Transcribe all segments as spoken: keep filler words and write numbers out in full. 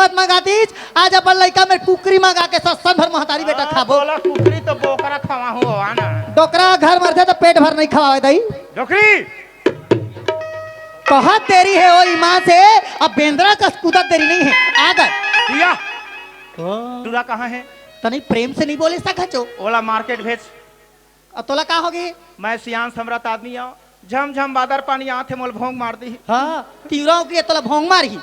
मत मंगातीस, आज अपन लइका मेर कुकरी मंगा के सस्सन भर महतारी बेटा हाँ, खाबो। बोला कुकरी तो बोकरा खवाहूँ, आना। डोकरा घर मरथे तो पेट भर नहीं खवावे दई। डोकरी। कहा तेरी है ओ ईमान से, अब बेंदरा कस कूदत देरी नहीं है। आगर। या। ओ। टूरा कहाँ है? तनी प्रेम से नहीं बोले सकत हो। ओला मार्केट भेज। अब तोला का होगे? मैं सियान समरथ आदमी आंव, झम झम बादर पानी आथे, मोल भोंग मार दी। हाँ, तिवरा हो गया तोला भोंग मार ही।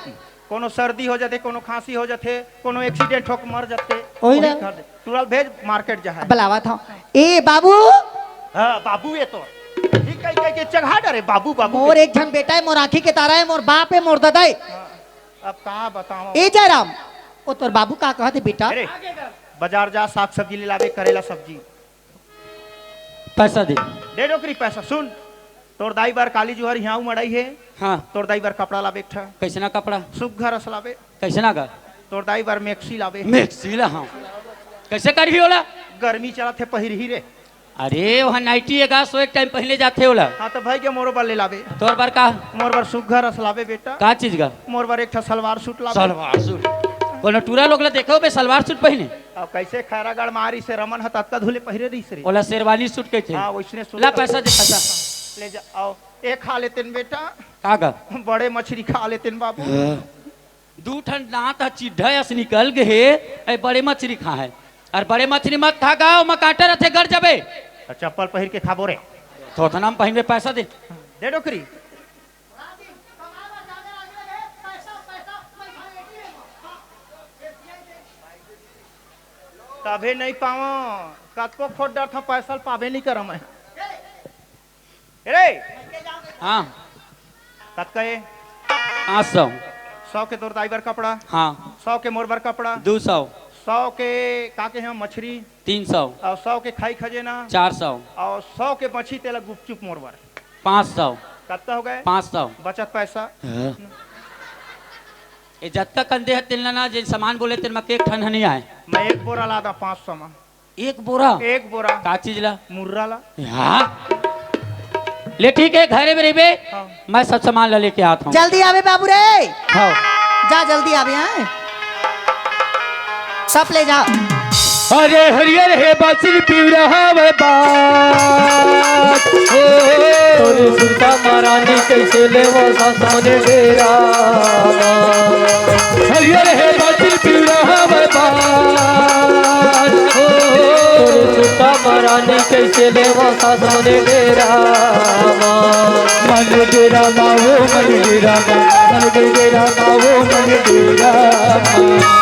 कोनो सर्दी हो जाथे, कोनो खांसी हो जाथे, कोनो एक्सीडेंट होके मर जाथे। ओही ना। वही कर दे। तुरंत भेज मार्केट जा है। बुलावा था। ए बाबू। हाँ, बाबू ये तो। ठीक कह, कह के चढ़ा डरे, बाबू, बाबू मोर के। एक झन बेटा है, मोर आँखी के तारा है, मोर बाप है, मोर दादा है। हाँ, अब का बताओ? ए जयराम, ओ तोर बाबू का कहत हे बेटा? अरे, बाजार जा, साग सब्जी ले लावे, करेला सब्जी। पैसा दे। दे डोकरी पैसा। सुन, तोर दाई बर काली जुहर हियाऊ मड़ई हे। हाँ। तोर दाई बर कपड़ा लाबे एक ठा। कैसना कपड़ा? सुग्घर अस लाबे। कैसना गा? तोर दाई बर मैक्सी लाबे। मैक्सी ला, हाँ। कैसे करही ओला? गर्मी चलत हे, पहिरही रे। अरे, वहाँ नाइटी एगा सौ एक टाइम पहले जाथे ओला। हाँ, तो भाई के मोरो बर ले लाबे। तोर बर का? मोर बर सुग्घर अस लाबे बेटा। का चीज गा? मोर बर एक ठा सलवार सूट लाबे। सलवार सूट? कोनो टूरा लोग ला देखे होबे सलवार सूट पहने? अब कैसे खैरागढ़ मारी से रमन ह ततका धुले पहिरे रहिस रे। ओला शेरवानी सूट कहिथे। हाँ, वैसने सूट ला ला। पैसा दे, पैसा। ले जा, आओ। ए खा लेतेन बेटा। का गा? बड़े मछरी खा लेतेन बाबू। हाँ। दू ठन दांत ह चिड्ढा अस निकल गे हे, ए बड़े मछरी खा है। अरे बड़े मछरी मत खा गा, ओमा कांटा रथे, गड़ जबे। त चप्पल पहिर के खाबो रे। थोथना म पहिनबे, पैसा दे। दे डोकरी। तभे नहीं पावं, कतको खोज डरथंव, पैसा ल पाबे नहीं करंव मैं। ए रे! हाँ। कतका ए? पाँच सौ। सौ के तोर दाई बर कपड़ा। हाँ। सौ के मोर बर कपड़ा। दो सौ। सौ के का के हम मछरी। तीन सौ। अउ सौ के खाई खजेना। चार सौ। अउ सौ के बची तेला गुपचुप मोर बर। पाँच सौ। कतका हो गए? पाँच सौ। बचत पैसा। हाँ। ए जतका कन दे हे तेन ला ना, जेन सामान बोले तेन म के एक ठन ह नहीं आए। मैं एक बोरा ला दा पाँच सौ म। एक बोरा? एक बोरा। का चीज ला? मुर्रा ला। हाँ। ले ठीक है, घरे में रहिबे, हाँ। मैं सब सामान ला लेके आत हंव। जल्दी आबे बाबू रे। हाँ। जा जल्दी आबे, हाँ। सब ले जा। अरे हरियर हे बाछिल पिवरा हवय बात। ओ, तोरे सुरता म रानी कइसे लेवव सासने डेरा। हरियर हे बाछिल पिवरा हवय बात। ओ, तोरे सुरता म रानी कइसे लेवव सासने डेरा। मन डेरा मा ओ, मन डेरा मा, मन डेरा मा ओ, मन डेरा मा।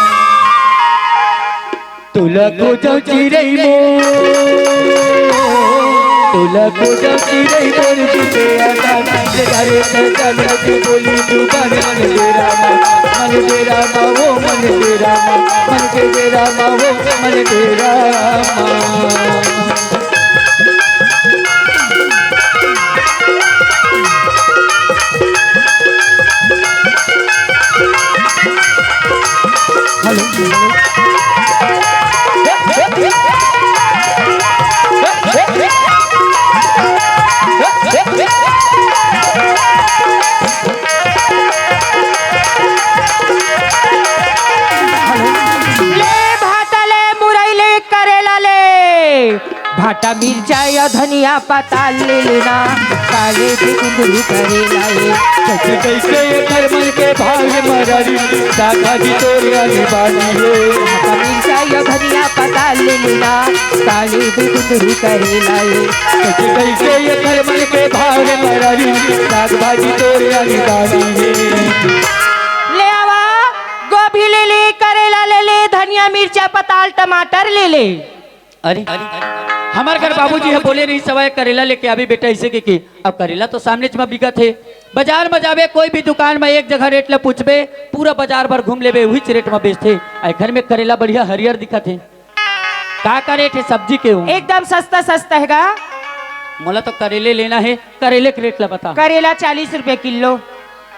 तोला खोजंव चिरई मोर, तोला खोजंव चिरई मोर, बिटिया का नाम ले रे, सजन के बोली जुबान। मन डेरा मा, मन डेरा मा ओ, मन डेरा मा, मन के डेरा मा ओ, मन डेरा मा। ले भाटा ले, मुरई ले, करेला ले, भाटा, मिर्चा या धनिया पताल ले लेना, काले भी कुंदरू करेला ले। कइसे कइसे एकर मन के भाव हे मरारी, साग भाजी तोर आनी बानी हे। भाटा, मिर्चा या धनिया पताल ले लेना, काले भी कुंदरू करेला ले। कइसे कइसे एकर मन के भाव हे मरारी, साग भाजी तोर आनी बानी हे। ले आवा, गोभी ले ले, करेला ले ले, धनिया, मिर्चा, पताल, टमाटर ले ले। अरे, हमर घर बाबूजी ह बोले रहिस हवय, "करेला लेके आबे बेटा," अइसे कहिके। अब करेला तो सामनेच म बिकत हे। बाजार म जाबे, कोई भी दुकान म एक जगह रेट ल पूछबे, पूरा बाजार भर घूम लेबे, उहीच रेट म बेचथे। अउ घर में करेला बढ़िया हरियर दिखत हे। का, का रेट हे सब्जी के ओ? एकदम सस्ता, सस्ता हे गा। मोला तो करेले लेना हे, करेले के रेट ल बता। करेला चालीस रुपया किलो।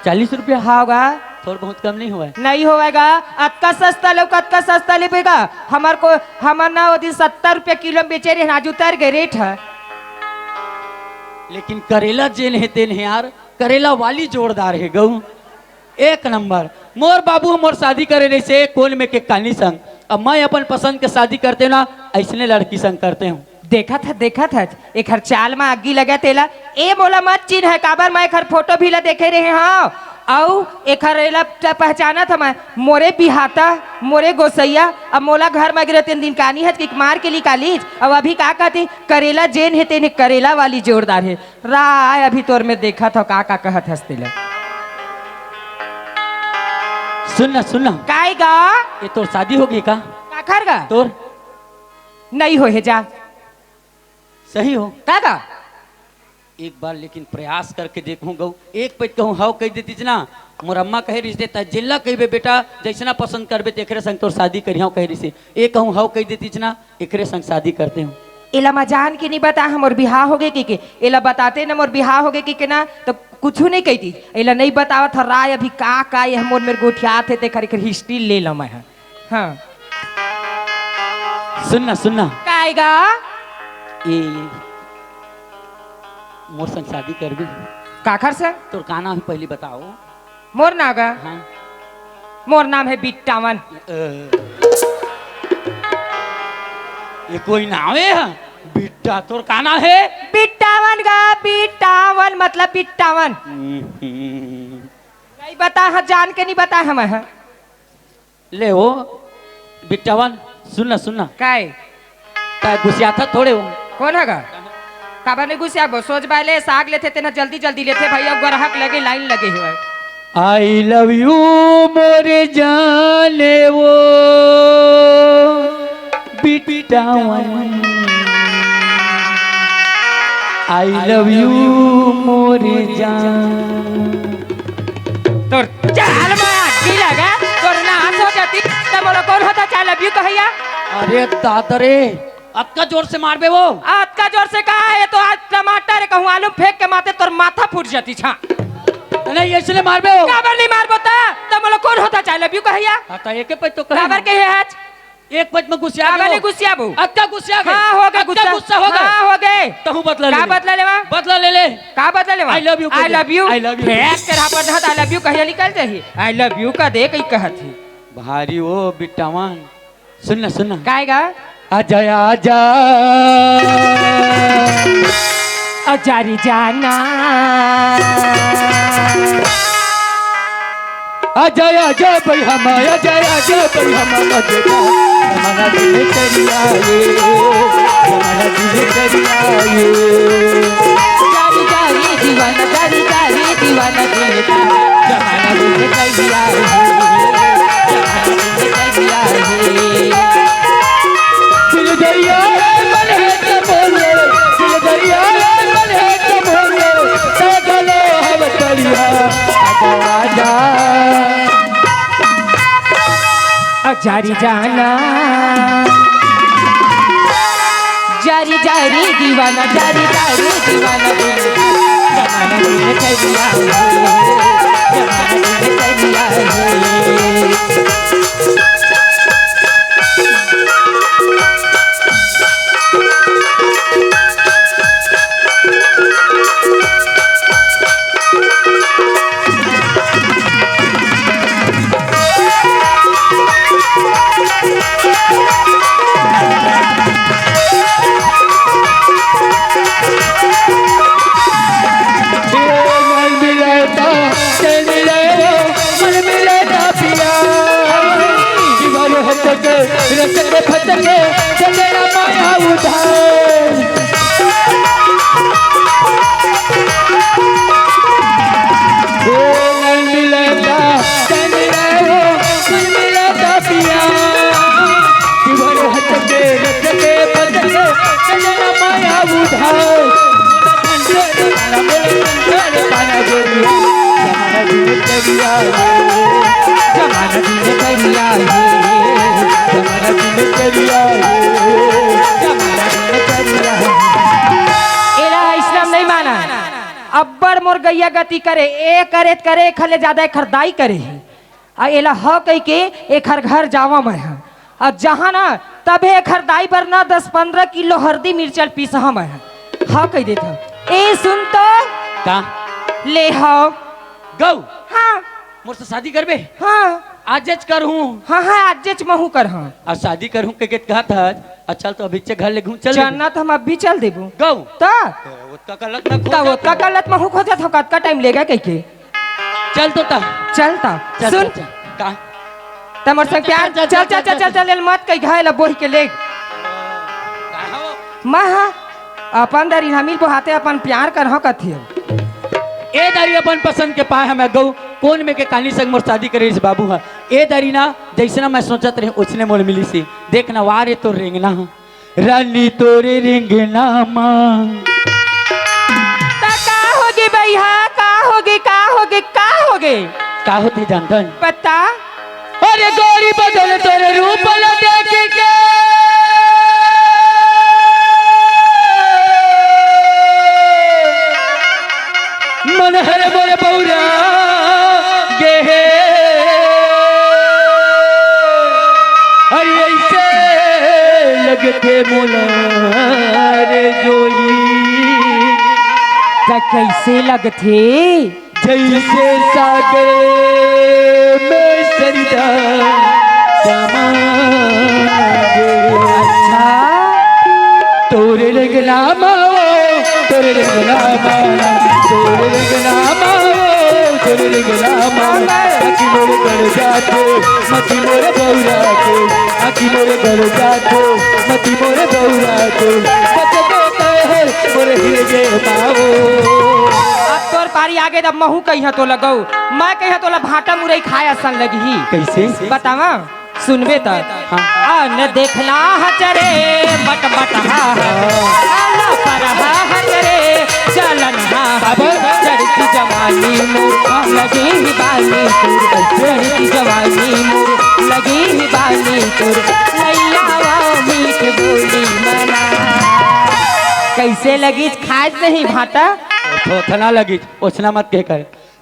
चालीस रुपया? हाँ गा। थोर बहुत कम नहीं होवय? नहीं होवय गा, अतका सस्ता लेव, कतका सस्ता लेबे गा। हमर को, हमर ना ओ दिन सत्तर रुपया किलो में बेचे रहे, आज उतर गए रेट ह। लेकिन करेला जेन हे तेन हे यार, करेला वाली जोरदार हे गऊ। एक नंबर। मोर बाबू मोर शादी करे रहिसे कोन में के कानी संग। अब मैं अपन पसंद के शादी करते ना, अइसने लड़की संग करते हूँ। देखत ह, देखत ह, एखर चाल म अग्गी लगे तेला। ए मोला मत चिन्ह, काबर मैं एखर फोटो भी ला देखे रहे हव। अउ एखर एला त पहचानत ह मैं, मोरे बिहाता, मोरे गोसैया। अब मोला घर म गिरे तेन दिन कानी हच कि मार के निकालीच। अब अभी का कहती, करेला जेन हे तेन हे, करेला वाली जोरदार हे। राय अभी तोर में देखत हव का का कहत हस तेला। सुन ना, सुन ना। काय गा? ये तोर शादी हो गई का? काखर गा? तोर। नहीं हो हे जा। सही हो। का गा? एक बार लेकिन प्रयास करके देखूं गऊ। एक पइत कहूं हव कह देतीस ना। मोर अम्मा कहे रिहिसे, "त जिल्ला कहिबे बेटा, जैसना पसंद करबे तेखरे संग तोर शादी करिहां," कहे रिहिसे। ए कहूं हव कह देतीस ना, एकरे संग शादी करते हूं। एला मैं जान के नहीं बता, हमर बिहाव हो गए के, के? एला बताते ना मोर बिहाव हो गए के, के ना, तो कुछ नहीं कहती। एला नहीं बतावत ह राय, अभी का का ये मोर मेर गोठियात हे, तेखर एखर हिस्ट्री ले ला मैं ह। हाँ। सुन ना, सुन ना। काय गा? ए, मोर संग शादी करबे? काखर संग? तोर का नाम हे, पहली बताओ। मोर नाम गा? हाँ। मोर नाम हे बिट्टावन। अ, ये कोई नाम हे? बिट्टा, तोर का नाम हे? बिट्टावन गा, बिट्टावन, मतलब बिट्टावन। हम्म। नहीं बता, हाँ, जान के नहीं बता हम, हाँ। ले हो, बिट्टावन, सुन ना, सुन ना। काय? तैं गुसियाथा थोड़े हो। कोन ह गा? काबर नहीं गुसियाबो? सोच बाय ले, साग लेथे तेन ह जल्दी जल्दी लेथे भैया, ग्राहक लगे, लाइन लगे हुए। I love you मोरे जाने वो बिट्टावन, I love you मोरे जान। तोर चाल में आगी लगा, तोर नाश हो जाती, त मोला कोन होता चाहे love you कहैया? अरे दादा रे, अतका जोर से मारबे वो? अतका जोर से का हे? तो आज टमाटर कहूँ आलू फेंक के माते तोर माथा फूट जाती छा। नहीं, ऐसे ले मारबे वो? काबर नहीं मारबो त? त मोला कोन होता चाहे love you कहैया? हाँ, त एके पइत तो कहे काबर ना। कहे आज? एक पइत में गुस्सा काबर नहीं गुस्सियाबो? अतका गुस्सा गे? हाँ, हो गए अतका गुस्सा। गुस्सा हो गए? हाँ, हो गए। तहूँ बदला का ले ले। बदला लेवा? बदला ले ले। का बदला लेवा? I love you I कह दे। Love you। I love you। फेंक के रापट रहत, I love you कहिया निकल जाही। I love you का दे कही कहत ही। भारी ओ बिट्टावन। सुन ना, सुन ना। काय गा? आजा, आजा। आजा रे जाना। आजा, आजा भाई हम, आजा, आजा भाई हम, मजेदार जमाना दिल चलिया ये, जमाना दिल चलिया ये। जारी, जारी दीवाना, जारी, जारी दीवाना दिल का, जमाना दिल चलिया ये, जमाना दिल चलिया ये। दिल दरिया है, मन है कमल, दिल दरिया है, मन है कमल, सागलो हम दरिया, आजा, आजा। आ जारी जाना, जारी जारी दीवाना, जारी जारी दीवाना, दिल जमाना दिल चलिया हो, जमाना दिल चलिया हो। रचते फटके जगड़ा माया उधार। ओ नैन मिलता, चैन मिले हो, नैन मिलता पिया। शिवर हटके, रटके, बजके, चंदन माया उधार। जमाना दिन करिया हो, जमाना दिन करिया हो, जमाना दिन करिया हो। एला अइसना नहीं माना। अब्बड़ मोर गैया गति करे, ए करे त करे, एखर ले जादा एखर दाई करे हे। अउ एला ह कहिके एखर घर जावा मैं ह। अउ जहाँ ना, तभे एखर दाई बर ना दस पंद्रह किलो हरदी मिर्चा ल पीसहा मैं ह। ह कहि देत हँव। ए सुन तो। का? ले हव। गऊ? हाँ। मोर से शादी करबे? हाँ। आजेच करहूँ। हाँ, हाँ, आजेच महूँ करहूँ। अउ शादी करहूँ के, के कहत हस? अच्छा, तो अभी से घर ले घूम चल देबे। चलना तो हम अभी चल देबो। गऊ। त? ओतका गलत ना त खोजत ओतका हूँ। गलत महूँ खोजत हूँ, कतका टाइम लेगा कह के। चल तो ता। चल ता। चल, सुन। चल, चल। का? त मोर संग चल, प्यार, चल, चल, चल, चल, चल, चल, चल। चल, चल, मत कही घायल बोही के ले। का हो? मैं हा, अपन दरी हमीर बोहाते अपन प्यार करहूँ कथे। ए दारी अपन पसंद के पाए हमें गऊ, कोन में के कानी संग मोर शादी करे इस बाबू हा। ए दारी ना, जैसना मैं सोचत रहे, उसने मोर मिली सी। देख ना, वारे तो रेंगना हा। रानी तोरे रेंगना मा। त का होगे भैया, का होगे, का होगे, का होगे? का होथे जानत हस? बता। अरे गोरी बदल तोरे रूप ला देख के। मन हर मोर बौरा गे हे। अरे ऐसे लगथे मोला रे जोई। त कैसे लगथे? जैसे सागर में सरधा समा गे। अच्छा। तोरे रंगना मा ओ, तोरे रंगना मा, तोरे रंगना मा ओ, तोरे रंगना मा। आँखी मोर गड़ जाथे, मती मोर बौरा के, आँखी मोर गड़ जाथे, मती मोर बौरा के। बच देता है मोर हिरगे माओ। अब तोर पारी आगे, तब महूँ कहिया तो लगऊ, मैं कहिया तोला भांटा मुरई खाए असन लगही। कैसे? बतावा। सुनबे त। हाँ। अन देखला हचरे, मट मट हा हा। आला पर हा हचरे, चलन हा हा। अब? चढ़ती जवानी मोर, लगी ही बानी तोर। चढ़ती जवानी मोर, लगी ही बानी तोर। नैया वा मीठ बोली मना। कैसे लगी खास नहीं भाटा? थोथना लगी, ओछना मत कह कर।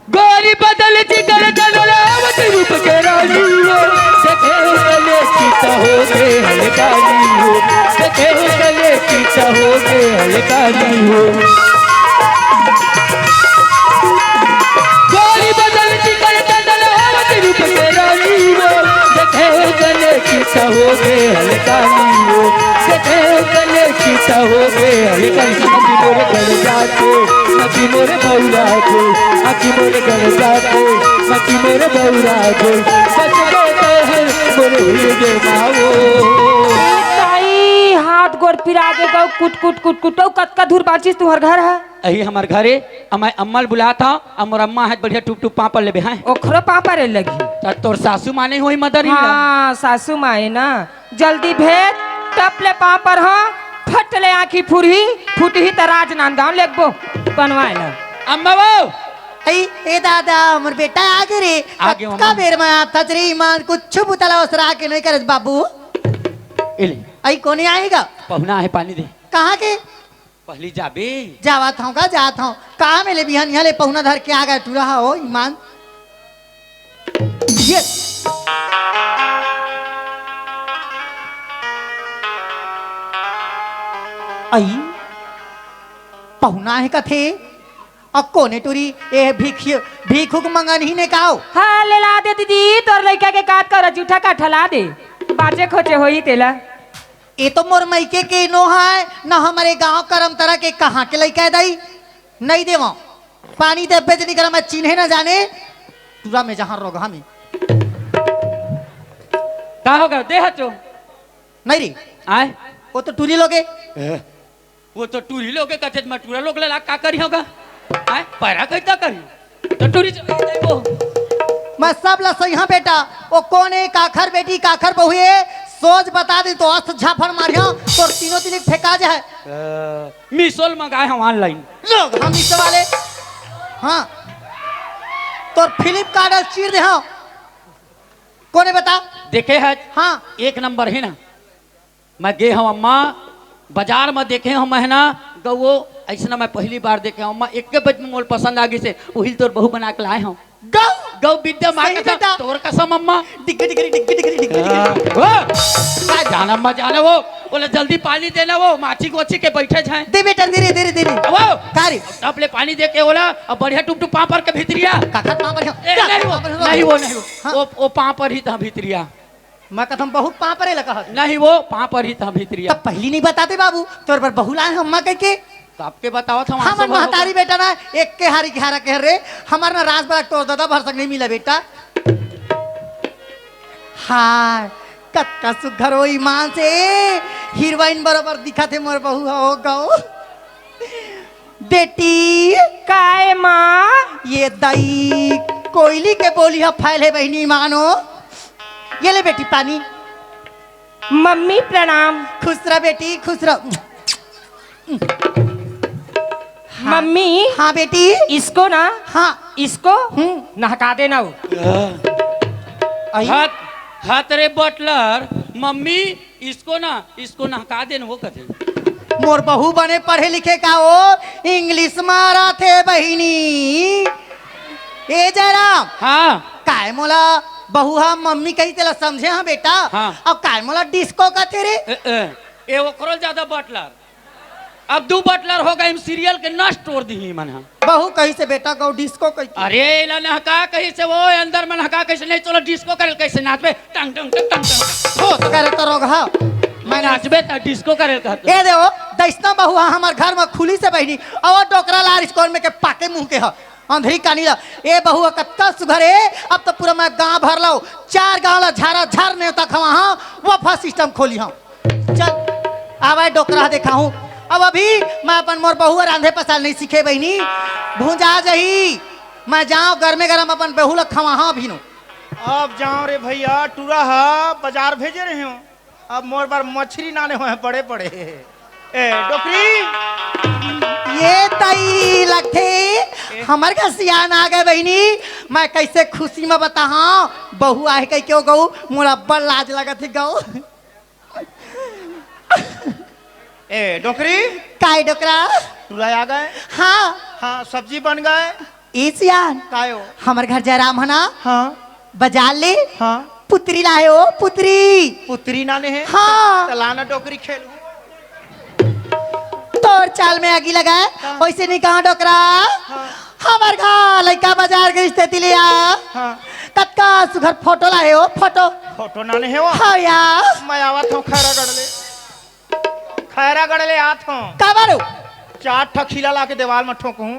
गोरी बदल जिगर जनलावत रूप के रानी हो, देखे हो गले की तो हो गए हलकानी हो, देखे हो गले की तो हो गए हलकानी हो। गोरी बदल जिगर जनलावत रूप के रानी हो, देखे हो गले की तो हो गए हलकानी हो, देखे हो गले की तो हो गए हलकानी। मोर गल जाते, आँखी मोर बौरा के, आँखी मोर गल जाते, आँखी मोर बौरा के, बच गए तो है मोर हिरगे माओ। ताई, हाथ गोड़ पिरा के गऊ, कुट, कुट, कुट, कुट, तो कतका दूर बांचिस तुहर घर है? अही हमर घरे, अमय अम्मा ल बुलात हव, अउ मोर अम्मा है बढ़िया टुप टुप पापड़ लेबे हैं। ओखरो पापड़ लगी। त तोर सासू माने होई मदर इन ला। हाँ, सासू माए ना। जल्दी भेज, टप ले पापड़ ह, फट ले आँखी फुरही, फुटही त राजनांदगांव लेगबो बनवाए ला। अम्मा वो। अई, ए दादा, हमर बेटा आगे रे। आगे, कतका अम्मा। बेर म आथस रे, ईमान कुछु बुता ला ओसरा के नइ करस बाबू। ए ले। अई, कोने आएगा? पहुना है, पानी दे। कहाँ के? पहली जाबे। जावत हूँ का, जात हूँ। कहाँ मिले बिहनिया ले पहुना धर के आ गए, टूरा हो ईमान। ये। अई, पहुना हे कथे, अ कोने टूरी, ए भीख, भीखुक मंगन ही ने काओ? हाँ, ले ला दे दीदी, तोर लइका के काट कर जूठा काठा ला दे, बाचे खोचे होई तेला। ए तो मोर मइके के नो है, न हमरे गांव करमतरा के कहाँ के लइका है दाई? नइ देवं। पानी दे बेचनी करा, मैं चिन्हे न जाने। टूरा में जहाँ रोगहा में। का हो गया? दे हचो। नहीं रे। आय? वो तो टूरी लोगे। ए? वो तो टूरी लोगे, कथे मैं टूरा लोग ला का करी होगा? आय? पैरा कैसा करी? तो टूरी चला जाए वो। मैं सब ला सही हाँ बेटा, वो कोन हे, काखर बेटी, काखर बहू हे, सोच बता दे तो अस्त झाफड़ मारिया, तो तीनों तीन फेंका जाए। अ, मीशो ले मंगाए हम online। लोग हम मीशो वाले। हाँ। तो Flipkart अउ चीर दे हाँ। कोने बता? देखे है? हाँ। एक नंबर है ना। मैं गे हूँ अम्मा, बाजार में देखे हूँ महीना, गऊ ऐसना मैं पहली बार देखे हूँ अम्मा, एक के बज में मोल पसंद आ गई से, वही तोर बहू बना के लाए हूँ। गऊ? गऊ विद्या माँ सही कसम, बेटा। तोर कसम अम्मा। डिग्गी, डिग्गी, डिग्गी, डिग्गी, डिग्गी, डिग्गी। हाँ, वो, का जाना अम्मा, जाना वो। ओला जल्दी पानी देना, वो माछी गोछी के बैठे जाए। दे बेटा, धीरे, धीरे, धीरे। वो का रे? अब ले पानी दे के ओला, अब बढ़िया टुप टुप पाँव पर के भीतरिया। काकर पाँव पर? ए, नहीं वो, पाँव पर? नहीं वो, नहीं वो। हाँ। वो, वो पाँव पर ही था भीतरिया। मैं कहता हूँ, बहुत पाँव परे लगा है। नहीं वो, पाँव पर ही था भीतरिया। तब पहली नहीं बताते बाबू, तोर बर बहू लाए हम माँ कह के। तो आपके बतावत हम, हमर महतारी बेटा ना, एक के हारी के हारा कह रे, हमार ना राजबाड़ा तोर दादा भर सक नहीं मिला बेटा। हाय, कतका सुघर हो ईमान से, हीरोइन बरोबर दिखत हे मोर बहू ह, हो गौ। बेटी। काय माँ? ये दई कोयली के बोली ह फैले बहिनी मानो। ये ले बेटी पानी। मम्मी प्रणाम। खुश रह बेटी, खुश रह। हाँ। मम्मी, हाँ बेटी। इसको ना, हाँ। इसको हम्म। नहका देना वो। आई। हाथ, हाथ रे बटलर, मम्मी, इसको ना, इसको नहका देना वो कथे। मोर बहू बने पढ़े लिखे का वो, इंग्लिश मारा थे बहिनी। ए जयराम। हाँ। काय मोला बहू हा मम्मी कही तेला समझे हा बेटा? हाँ। अब काय मोला डिस्को कथे रे? ए, ए, ए ओकरो ज्यादा बटलर। अब दू बटलर हो गए, सीरियल के नस तोड़ दी मन हा। बहू कही से बेटा गौ डिस्को कही। अरे, एला नहका कही से वो, अंदर में नहका कही से, नहीं चलो डिस्को करे कही से नाचबे, टंग, टंग, टंग, टंग, टंग। हो, तो करे तो रोग हा। मैं नाचबे त डिस्को करे कहत। ए देवो, दैसना बहू हा हमार घर में खुली से बहिनी, और डोकरा लार स्कोर में के पाके मुंह के हा। अंधरी कानी ला, ए बहू हा कतका सुघर ए, अब तो पूरा मैं गांव भर लो, चार गांव ला झारा झार नेवता खवा हा, वो फा सिस्टम खोली हा। चल, आवे डोकरा देखा हूँ। अब अभी मैं अपन मोर बहू रांधे पसाल नहीं सीखे बहिनी, भूंजा जही। मैं जाओ गरमे गरम अपन बहू ला खवाहा अभी नो। अब जाओ रे भैया, टूरा हा बाजार भेजे रहे हो, अब मोर बर मछरी लाने होए बड़े बड़े। ए डोकरी। ये तई लगथे हमर घर सियान आ गए बहिनी। मैं कैसे खुशी में बताहा, बहू आहे कह क्यों गऊ, मोला अब्बड़ लाज लगत हे गऊ। ए डोकरी। काय डोकरा? टूरा आ गए। हाँ। हाँ, सब्जी बन गए। ए सियान, कायो? हमर घर जयराम है ना? हाँ। बाजार ले हाँ। पुत्री लाए हो, पुत्री। पुत्री नाने है? हाँ। त लाना डोकरी खेल। तोर चाल में आगी लगाए, हाँ। वैसे नहीं कहा डोकरा। हाँ। हमर घर लइका बाजार गइस तेती ले आ। हाँ। कतका सुघर फोटो लाए हो, फोटो। फोटो नाने है वो? हाँ यार। मैं आवत हूँ खैरागढ़ ले। खैरागढ़ ले आत हूँ। काबर हो? चार ठक खिला ला के देवाल में ठोकहूँ।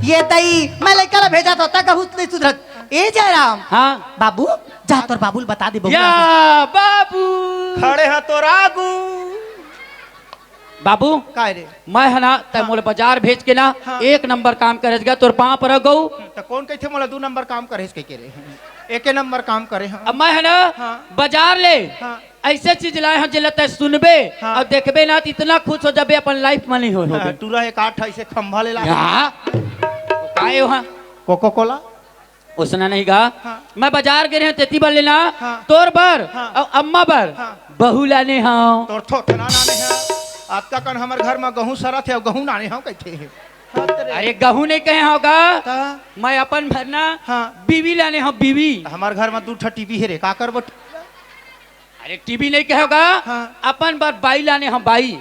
ये तई, मैं लइका ला भेजा था, तक बहुत नहीं सुधरत। ए जयराम। हाँ। बाबू, जा तोर बाबू ल बता दे, बहू या आ गे। बाबू। खड़े हैं तोर आगू। बाबू, काय रे? मैं है ना, तै हाँ। मोला बाजार भेज के ना, हाँ। एक नंबर काम करे गा, तोर पाँव पर गऊ। त कौन कहथे मोला दू नंबर काम करे कह के रे? एके नंबर काम करे, हाँ। अब मैं है ना, हाँ। बाजार ले, हाँ। ऐसे चीज लाए हूँ, जेला तै सुनबे हाँ। और देखबे ना, तो इतना खुश हो जाबे, अपन लाइफ में नहीं हो, हाँ, होबे। टूरा एक आठ ऐसे खंभा ले ला। हाँ। काय हो, हाँ? कोको कोला। उसने नहीं कहा, हाँ। मैं बाजार गे रहेंव, तेती बर लेना, हाँ। तोर बर, हाँ। और अम्मा बर, हाँ। बहू लाने हूँ। तोर थोथना लाने हैं। अतका कन हमर घर में गहूँ सरत हे, गहूँ लाने हूँ कहथे। हाँ, तेरे अरे, गहूँ नहीं कहे होगा, ता? मैं अपन भर ना हाँ। बीवी लाने हूँ, बीवी। हमर घर में दू ठा टीवी हे रे, का करबो? अरे, टीवी नहीं कहे होगा, हाँ। अपन बर बाई लाने हूँ, बाई।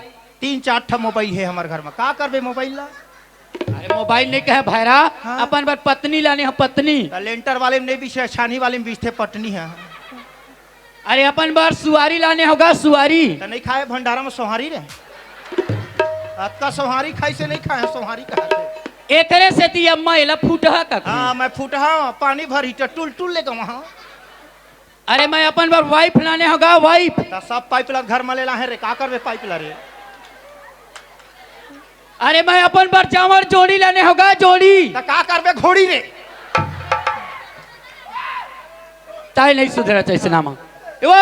तीन चार ठा मोबाइल हे हमर घर में, का करबे मोबाइल ला? अरे मोबाइल नहीं कहे भैरा, हाँ। अपन बर पत्नी लाने हो पत्नी। त लेंटर वाले में नहीं बिछे, छानी वाले में बिछते पटनी है। अरे अपन बर सुआरी लाने होगा सुआरी। त नहीं खाए भंडारा में सोहारी रे। अतका सोहारी खाई से नहीं खाए सोहारी कहा थे। एकरे सेती अम्मा एला फूटहा कथे। हाँ, मैं फूटहा, पानी भर ही टटुल टुल ले गवा हाँ। अरे मैं अपन बर वाइफ लाने होगा वाइफ। त सब पाइप ला घर में ले ला है रे, का करबे पाइप ला रे? अरे मैं अपन बर जांवर जोड़ी लाने होगा जोड़ी। त का करबे घोड़ी रे? ताई नहीं सुधरा चाहिए नामा। ए वो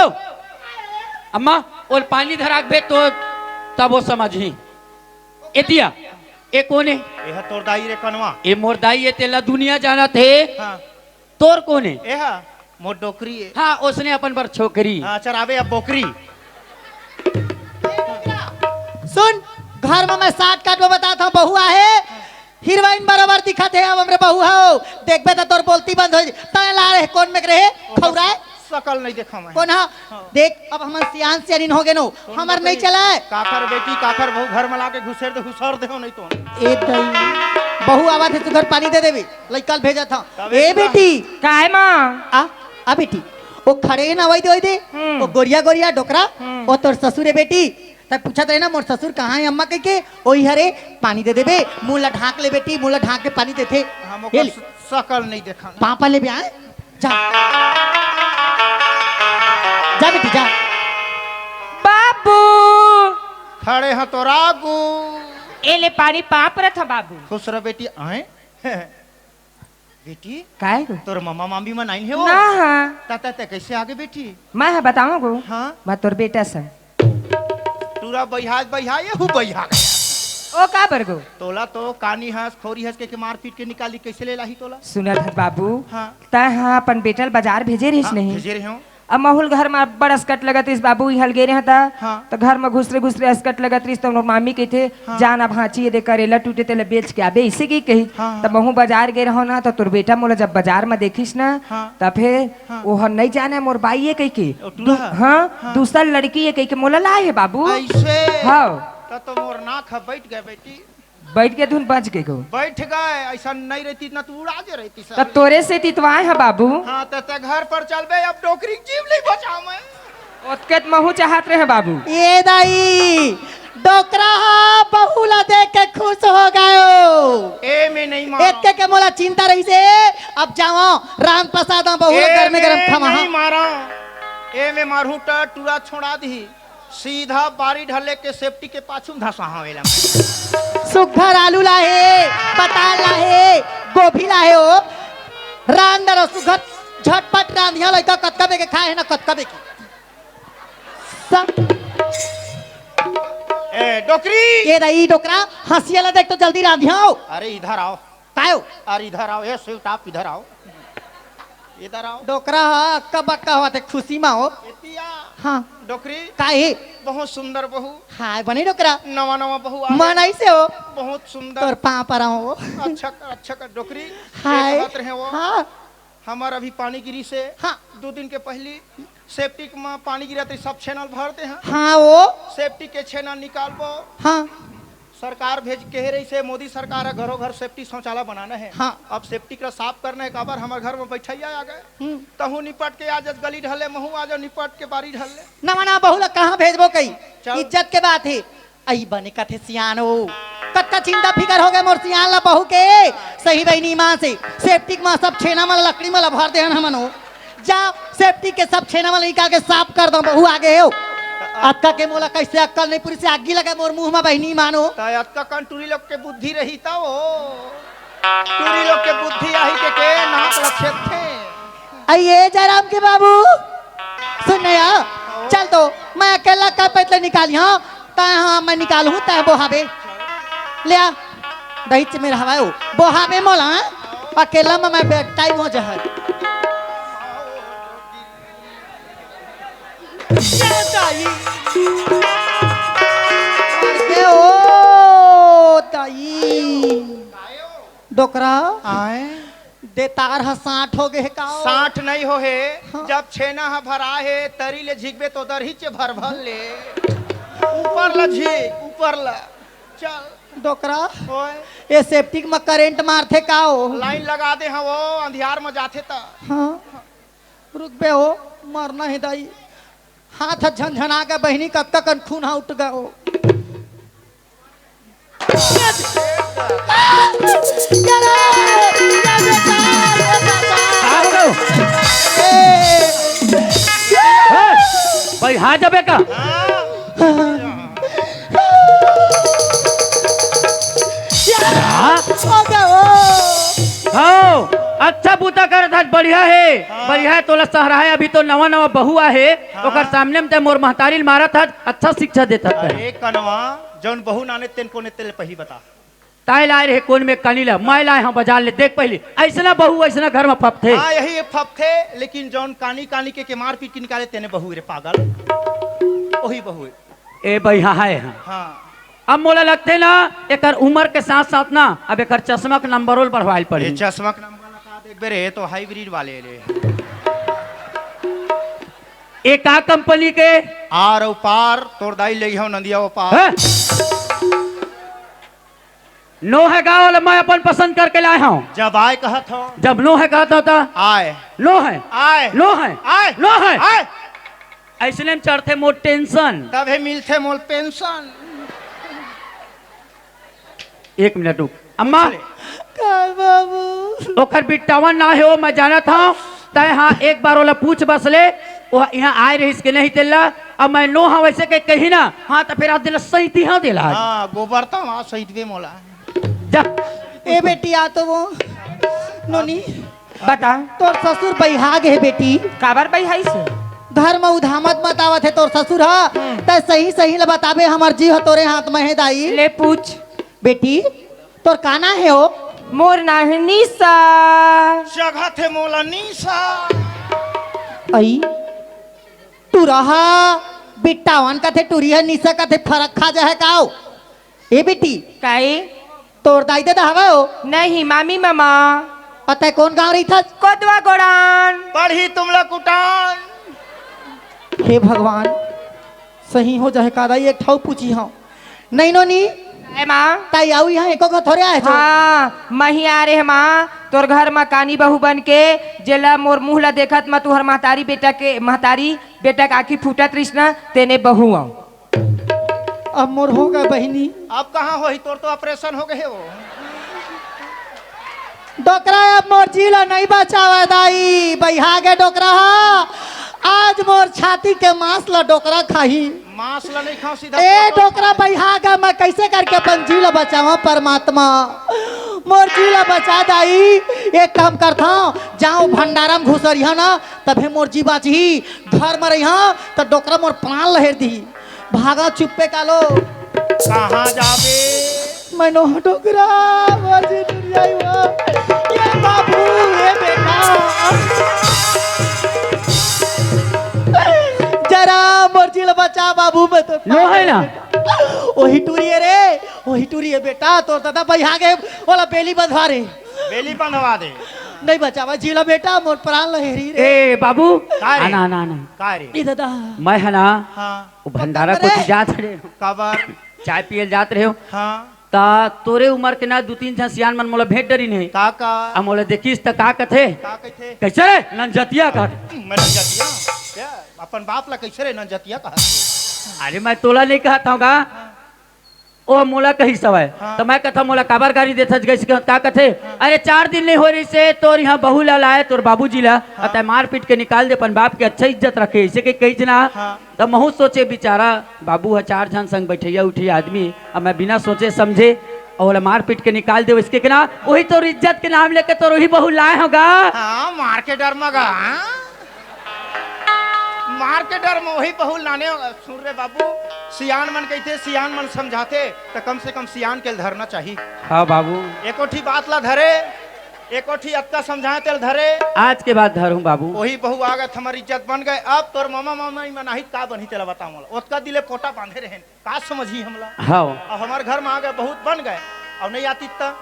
अम्मा, ओल पानी धराक बे तो तब वो समझही। एतिया, ए कोने? ए हा तोर दाई रे कनवा। ए मोर दाई ए तेला दुनिया जानत हे। हाँ। तोर कोने? ए हा मोर डोकरी ए। हाँ, उसने अपन बर छोकरी। हाँ, चरावे अब बोकरी। सुन, घर में मैं साठ काट में बताता हूँ, बहू आहे, हीरोइन बराबर दिखत हे, अब हमरे बहू हो, देखबे त तोर बोलती बंद हो जाई। तय ला रहे, कौन में रहे, खौराए। सकल नहीं देखा मैं। कोन हा? हाँ। देख, अब हमन सियान सियानिन हो गे नो, हमर नहीं चला है। काकर बेटी, काकर बहू घर में लाके घुसेर दे, घुसर दे हो नहीं तो। ए दई, बहू आवा थे, सुघर पानी दे देबे, लइका ल भेजा था। ए बेटी। काय माँ? आ, आ बेटी, वो खड़े है ना, वही दे, वही दे। हम्म। वो गोरिया, गोरिया डोकरा, हम्म। वो तोर ससुर है बेटी। तब पूछत रहे ना, "मोर ससुर कहाँ है अम्मा?" कह के, "ओही हरे, पानी दे देबे, मुंह ला ढांक ले बेटी, मुंह ला ढांक के पानी देथे।" हम ये ओकर ले। स-, सकल नहीं देखा। पापा ले भी आए, जा। जा बेटी, जा। बाबू। खड़े हैं तो रागू। ए ले पानी पाप रथ बाबू। खुश रह बेटी, आए। बेटी, काय गो? तोर ममा मामी मन आइन हे वो? ना हा। ता, ता, ता, कैसे आगे बेटी? मैं हा बताऊं गो? हाँ। मैं तोर बेटा सन। टूरा बइहा, बइहा, ये हु बइहा गया। ओ का बर गो? तोला तो कानी हस, खोरी हस के, के मार पीट के निकाली, कैसे ले लाही तोला? सुनत हस बाबू, हाँ। तै हा अपन बेटा ल बाजार भेजे रहिस हाँ, नहीं? भेजे रहे हूँ। अब महूं ल घर म बड़ असकट लगत रिहिस बाबू, इहां ले गे रेहेंव त, हाँ। त घर म घुसरे घुसरे असकट लगत रिहिस, त मोर मामी कहिथे, हाँ। "जा ना भांची, ये दे करेला टूटे, तेला बेच के आबे," अइसे कहि कही। हाँ। त महूं बजार गे रहेंव ना, त तोर बेटा मोला जब बजार म देखिस ना, हाँ। त फेर हाँ। ओहर नइ जानय मोर बाई ए कहिके। ओ टूरा। दू-, हाँ, हाँ। दूसर लड़की ए कहिके मोला लाय हे बाबू। अइसे? हाँ। त तो मोर नाक ह बइठ गे बेटी। बइठ के धुन बज के गो। बइठ गे, अइसन नइ रहितिस ना, त उड़ा जे रहितिस। त तोरे सेती तो आय हंव बाबू। हाँ, त, त घर पर चलबे, अब डोकरी के जीव नइ बचावंव मैं। ओतके त महूं चाहत रहेंव बाबू। ए दाई, डोकरा ह बहू ला देख के खुश हो गयो। ए में नइ मारंव। एतके के मोला चिंता रहिसे, अब जावंव, रांध पसा दंव बहू ला ए गरमे गरम में खवाहंव। नइ मारंव। ए में मारहूं त टूरा छोड़ा दिही। सीधा बारी ढले के सेफ्टी के पाछू म धसाहंव एला। सुघर आलू लाहे, पताल लाहे, गोभी लाहे ओ। रांध डरव सुघर, झटपट रांधिहा लइका, कतका बेर के खाय हे ना, कतका बेर के। स- ए, डोकरी! ए रही डोकरा, हंसिया ला देख तो जल्दी रांधिहा ओ। अरे इधर आओ। काय ओ? अरे इधर आओ, ए स्वीट आप इधर आओ। इधर आओ। डोकरा ह अक्का बक्का होवत हे खुशी म ओ। एती आ। हाँ। डोकरी। का हे? बहुत सुंदर बहू। हाय बने डोकरा। नवा नवा बहू आए। मन अइसे ओ। बहुत सुंदर। तोर पाँव परंव ओ। अच्छा कर, अच्छा कर डोकरी। हाय। ये कहत रहे ओ। हाँ। हमर अभी पानी गिरिसे। हाँ। दू दिन के पहिली सेप्टिक म पानी गिरत रहिस, सब छेना ल भर दे हंव। हाँ ओ। सेप्टिक के छेना निकालबो। हाँ। सरकार भेज कहे रहिसे, मोदी सरकार ह घरो घर सेप्टिक शौचालय बनाना हे। हाँ। अब सेप्टिक ला साफ करना हे, काबर हमर घर म बइठइया आ गे। हम्म। तहूं निपट के आ जा गली ढले, महूं आ जांव निपट के बारी ढले। नवा नवा बहू ला कहाँ भेजबो कही? चल। इज्जत के बात हे। अई बने कथे सियान ओ। कतका चिंता फिकर हो गे मोर सियान ला बहू के। सही बहिनी माँ से सेप्टिक म सब छेना मन लकड़ी मन ला भर देहन हमन ओ। जा, सेप्टिक के सब छेना मन निकाल के साफ कर दंव, बहू आगे हे ओ। अतका के मोला कइसे अक्कल नइ पुरिसे, आगी लगे मोर मुंह म बहिनी मानो। त अतका कन टूरी लोग के बुद्धि रही त ओ। टूरी लोग के बुद्धि आही के, के नाक लक्षेत थे। अई ए जयराम के बाबू, सुन न या, चल तो, मैं अकेला का पैतले निकाली हंव, तैं हाँ, मैं निकालहूं, तैं बोहाबे। ले आ, दही च मेरा हवाए ओ, बोहाबे मोला, हाँ? अकेला म मैं बे-, टाइम हो जहर। ए दाई। ए ओ दाई। डोकरा। आय। देतार ह साठ हो गे हे का ओ? साठ नइ हो हे। हाँ। जब छेना ह भरा हे, तरी ले झिकबे त दरही च भर भर ले। ऊपर ला झिक, ऊपर ला। चल। डोकरा। ओए। ए सेप्टिक म करेंट मारथे का ओ? लाइन लगा दे हंव ओ, अंधियार म जाथे त। हाँ। रुकबे ओ, मरना हे दाई। हाथ ह झनझना गे बहिनी, कतका कन खून ह उठ गे ओ। का हो गयो? ए! हे, बइहा जबे का? हाँ? हो गयो। हव, अच्छा बूता करत हस, बढ़िया हे, हाँ। बढ़िया हे, तोला सहरा हे, अभी तो नवा नवा बहू आहे, हाँ। ओकर सामने म तैं मोर महतारी ल मारत हस, अच्छा शिक्षा देत हस तैं। अरे कनवा, जउन बहू नाने तेन कोने तेल पही बता। तैं लाय रहे कोन में कनी ला, मैं लाय हंव बजार ले, देख पहिली, अइसना बहू अइसना घर म फपथे। हाँ, यही फपथे, लेकिन जउन कानी कानी के, के मार पीट के निकाले तेने बहू रे पागल, ओही बहू हे। ए बइहा हे, हाँ। हाँ। अब मोला लगथे ना, एकर उमर के साथ-साथ ना, अब एकर चश्मा के नंबरो ल बढ़वाए ल पड़ही। ए चश्मा के नंबर ला का देखबे रे, ए तो हाइब्रिड वाले रे। ए का कंपनी के? आर अउ पार, तोर दाई ले हो नंदिया ओ पार। हैं? नोहे गा, ओला मैं अपन पसंद करके लाए हंव। जब आय कहत हो। जब नोहे कहत हो त? आय। नोहे। आय। नोहे। आय। नोहे। आय। अइसने म चढ़थे मोर टेंशन। तभे मिलथे मोर पेंशन। एक मिनट रुक। अम्मा। का बाबू? ओकर बिट्टावन ना हे, ओ मैं जानत हंव। तैं हाँ, एक बार ओला पूछ बस ले, ओ इहाँ आय रहिस के नहीं तेला। अब मैं नो हंव वइसे के कही ना, हाँ, त फेर आज देला सही तिहा देला। हाँ, गोबर त हाँ सही देबे मोला। जा। ए बेटी, आ तो वो। नोनी। बता। तोर ससुर बइहा गे हे बेटी। काबर बइहाइस? घर म उधामत मत आवत हे तोर ससुर ह। हम्म। तैं सही सही ल बताबे, हमर जी ह तोरे हाथ म हे दाई। ले पूछ। बेटी, तोर का नाम हे ओ? मोर नाम हे निशा। जगत हे मोला निशा। अई, टुरा ह बिट्टावन कथे, टुरी ह निशा कथे, फरक खा जाहे का ओ? ए बेटी। काई? तोर दाई ददा हवय ओ? नहीं, मामी ममा। अउ तैं कोन गांव रहिथस? कोदवा गोड़ान। पढ़ी तुमला कुटान। हे भगवान, सही हो जाहे का दाई, एक ठऊ पूछी हंव। नहीं नोनी। ए माँ। ताई आऊ इहाँ एको घ थोरे आए छो। हाँ, मही आ रे माँ, तोर घर म कानी बहू बन के, जेला मोर मुँह ला देखत म तुहर महतारी बेटा के, महतारी बेटा के आँखी फूटत रहिस न, तेने बहू आऊ। अब मोर हो गे बहिनी। अब कहाँ होही, तोर तो ऑपरेशन हो गे हे वो। डोकरा अब मोर जी ला नहीं बचावय दाई, बइहा गे डोकरा ह। आज मोर छाती के मांस ला डोकरा खाही। मांस ला नहीं खाओ, सीधा ए फोटो डोकरा उठा ले। बइहा गे, मैं कइसे करके अपन जी ला बचावं परमात्मा, मोर जी ला बचा दाई। एक काम करथंव, जाओ भंडारा म घुसरिहा ना, तभे मोर जी बाचही। घर म रहिहा त डोकरा मोर प्राण ला हेर दिही। भागा चुप्पे कालो। कहाँ जाबे? मैं नोहंव डोकरा, मर जी दुनिया ही वो। ये बाबू, ये बेटा। जरा मोर जी ला बचा बाबू, मैं तो नोहे ना। ओही टूरी हे रे, ओही टूरी हे बेटा, तोर ददा बइहा गे, ओला बेली बंधवा रे। बेली बंधवा दे। नहीं बचावा जी ला बेटा, मोर प्राण ला हेरी रे। ए बाबू, का रे? आना, आना, आना। का रे? ए ददा। मैं ह ना, हाँ। ओ भंडारा कोती जात रहेंव। काबर? चाय पिये ल जात रहेंव। हाँ। त तोरे उमर के ना दू तीन झन सियान मन मोला भेंट डरिन हे। का का? अब मोला देखिस त का कथे? का कथे? कइसे रे नंजतिया कहत? मैं नंजतिया? क्या? अपन बाप ला कइसे रे नंजतिया कहत? अरे मैं तोला नहीं कहत हंव गा। हाँ। ओ मोला कहिस हवय। हाँ। त मैं कथंव, "मोला काबर गारी देथस?" कहिस के, का कथे? हाँ। "अरे, चार दिन नहीं होय रहिसे, तोर इहाँ बहू ला लाए, तोर बाबूजी ला, हाँ। अउ तैं मार पीट के निकाल दे, अपन बाप के अच्छा इज्जत रखे, अइसे के कहिस ना।" हाँ। त महूँ सोचेंव, बिचारा बाबू ह चार झन संग बइठइया उठइया आदमी, अब मैं बिना सोचे समझे अउ ओला मार पीट के निकाल देंव, अइसे के ना, ओही तोर इज्जत के नाम लेके तोर ओही बहू लाए हंव गा। हाँ, मार के डर म गा, हाँ? मार के डर म ओही बहू लाने। सुन रे बाबू, सियान मन कहिथे, सियान मन समझाथे, त कम से कम सियान के ल धरना चाही। हाँ बाबू। एको ठी बात ला धरे, एको ठी अतका समझाए तेल धरे। आज के बाद धरहूँ बाबू। ओही बहू आ गे, हमर इज्जत बन गे। अब तोर मामा मामी मन आही त का बनही तेला बता मोला। ओतका दिन ले पोटा बांधे रहेन, का समझही हमला? हाँ। अब हमर घर म आ गे, बहुत बन गे, अउ नहीं आतिस त।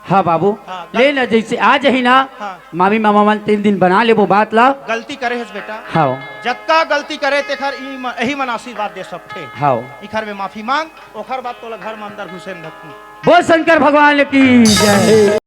हाँ बाबू, हाँ, ले गलती ना, जइसे आ जाही ना, हाँ। मामी मामा मन तीन दिन बना लेबो बात ला। गलती करे हस बेटा। हाँ। जतका गलती करे तेखर ई म-, एही मन आशीर्वाद दे सकथे। हाँ। इखर में माफी मांग, ओखर बाद तोला घर में अंदर घुसे न धकहूं। बोल शंकर भगवान की जय।